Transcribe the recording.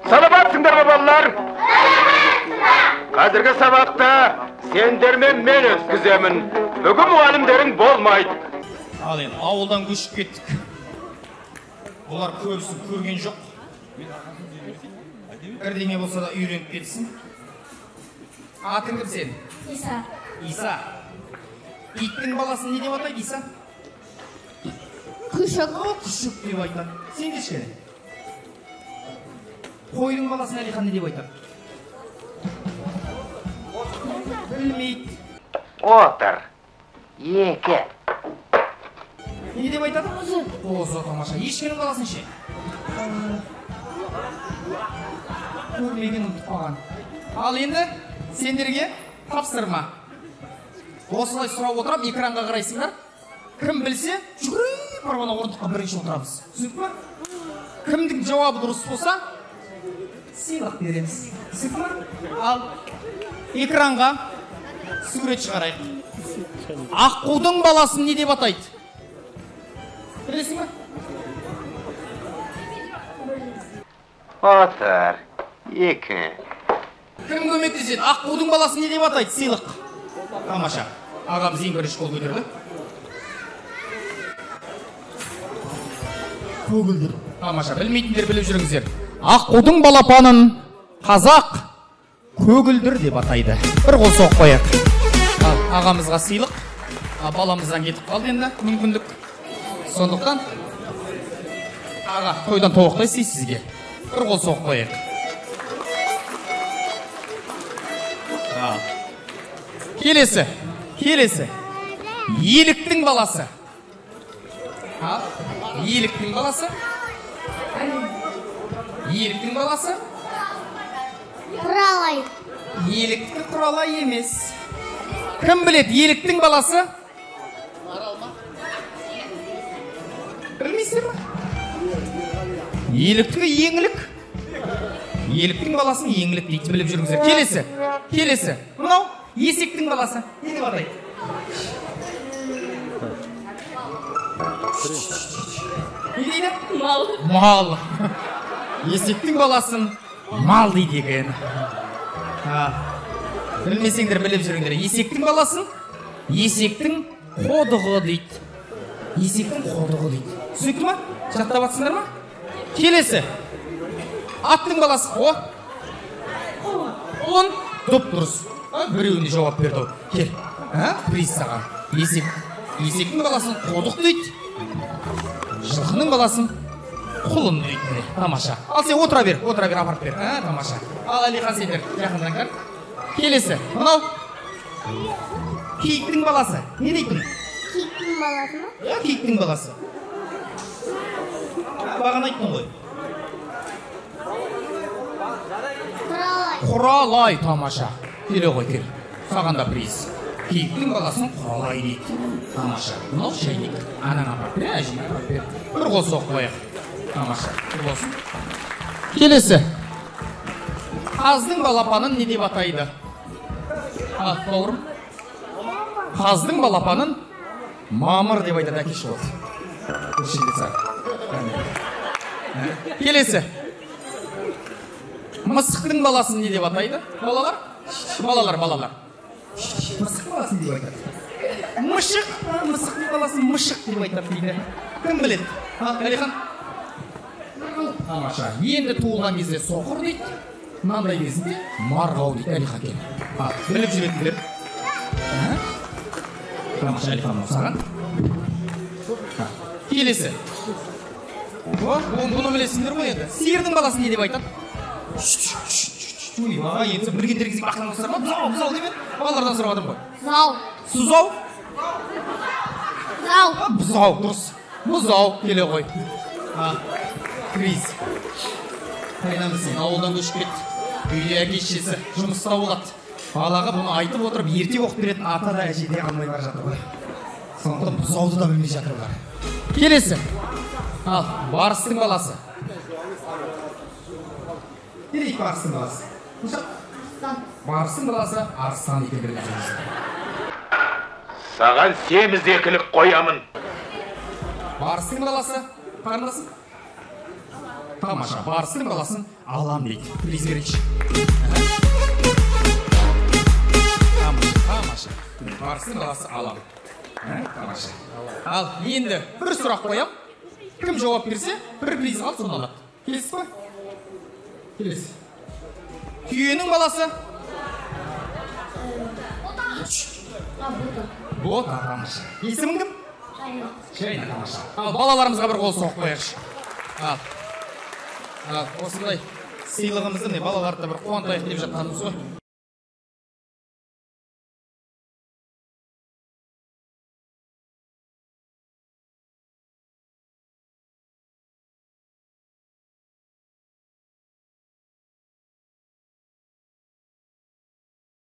Саламатсыңдар ма, балалар? Қазіргі сабақта сендермен мен өткіземін. Бүгін мұғалімдерің болмайды. Ал енді ауылдан көшіп кеттік. Олар көбісін көрген жоқ. Бірдеңе болса да үйреніп кетсін. Атың кім сенің? Иса. Иса. Иттің баласын не деп атайды, Иса? Күшік. Күшік деп айтады. Сен кешкене. Қойдың баласын Әлихан не деп айтады? Білмейді. Отыр. Екі. Не деп айтады? Қозы. Қозы, тамаша. Ешкінің баласын ше? Көрмеген, ұмытып қалған. Ал енді сендерге тапсырма. Осылай сұрап отырам, экранға қарайсыңдар. Кім білсе, жүгіріп барып ана орындыққа бірінші отырамыз. Түсінікті ма? Кімдің жауабы дұрыс болса, сыйлық береміз. Түсінікті ма? Ал экранға сурет шығарайық. Аққудың баласын не деп атайды? Білесің ба? Отыр. Екі. Кім көмектеседі? Аққудың баласын не деп атайды? Сыйлық. Тамаша. Ағамыз ең бірінші қол көтерді. Көгілдір. Тамаша. Білмейтіндер біліп жүріңіздер. Аққудың балапанын қазақ көгілдір деп атайды. Бір қол соғып қояйық. Ал, ағамызға сыйлық. Баламыздан кетіп қалды енді мүмкіндік. Сондықтан аға тойдан тобықтай сый сізге. Бір қол соғып қояйық. Ал. Келесі, келесі. Еліктің баласы. Ал, еліктің баласы. Еліктің баласы. Құралай. Еліктікі құралай емес. Кім біледі еліктің баласы? Білмейсіздер ма? Еліктікі еңлік. Еліктің баласын еңлік дейді, біліп жүріңіздер. Келесі, келесі. Мынау есектің баласы. Не деп атайды? Не дейді? Мал. Мал. Есектің баласын мал дейді екен. Білмесеңдер біліп жүріңдер. Есектің баласын есектің қодығы дейді. Есектің қодығы дейді. Түсінікті ма? Жаттап атсыңдар ма? Келесі. Аттың баласы. О. Құлын. Дұп дұрыс. Біреуіне жауап берді ол. Кел. Приз саған. Есек. Есектің баласын қодық дейді. Жылқының баласын құлын дейді. Тамаша. Ал сен отыра бер, отыра бер, апарып бер. Тамаша. Ал Әлихан сендер жақындаңдар. Келесі. Мынау киіктің баласы. Не дейді бұны? Киіктің баласы ма? Иә, киіктің баласы. Бағана айттың ғой. Құралай. Құралай, тамаша. Келе ғой, кел. Саған да приз. Киіктің баласын құралай дейді. Тамаша. Мынау шәйнек. Анаңа апарып бер, әжеңе апарып бер. Бір қол соғып қояйық. Тамаша. Бір болсын. Келесі. Қаздың балапанын не деп атайды? Ал, бауырым. Қаздың балапанын мамыр деп айтады, әкеші болды. Келесі. Мысықтың баласын не деп атайды? Балалар? Балалар, балалар. Мысықтың баласын не деп айтады? Мышық. Мысықтың баласын мышық деп айтады дейді. Кім біледі? Әлихан? Тамаша. Енді туылған кезде соқыр дейді. Мынандай кезінде марғау дейді. Әлихан кел. Біліп жүретіндер. Тамаша, Әлихан саған. Келесі. Бұны білесіңдер ғой енді. Сиырдың баласын не деп айтады? Ойбай, енді білгендеріңізге бақылаңыздар ма? Бұзау, бұзау деп еді. Балалардан сұрап жатырмын ғой. Бұзау. Сұзау? Бұзау. Бұзау, дұрыс. Бұзау, келе ғой. Приз. Қайдан білсін, ауылдан көшіп кетті. Үйде әке шешесі жұмыста болады. Балаға бұны айтып отырып, ерте оқып беретін ата да әже де алмай бара жатыр ғой. Сондықтан бұзауды да білмей жатыр бұлар. Келесі. Ал, барыстың баласы. Не дейді барыстың баласы? Арыстан. Барыстың баласы арыстан екен біліп жүрміз. Саған семіз екілік қоямын. Барыстың баласы, қарындасым? Тамаша, барыстың баласын алам дейді. Приз берейікші. Тамаша, тамаша. Барыстың баласы алам. Тамаша. Ал енді бір сұрақ қоям. Кім жауап берсе, бір приз қалды, соны алады. Келесіз ба? Келесі. Түйенің баласы? Бота, тамаша. Есімің кім? Жайна. Жайна, тамаша. Ал балаларымызға бір қол соғып қояйықшы. Ал. Ал, осындай сыйлығымызды міне балаларды да бір қуантайық деп жатқанымыз ғой.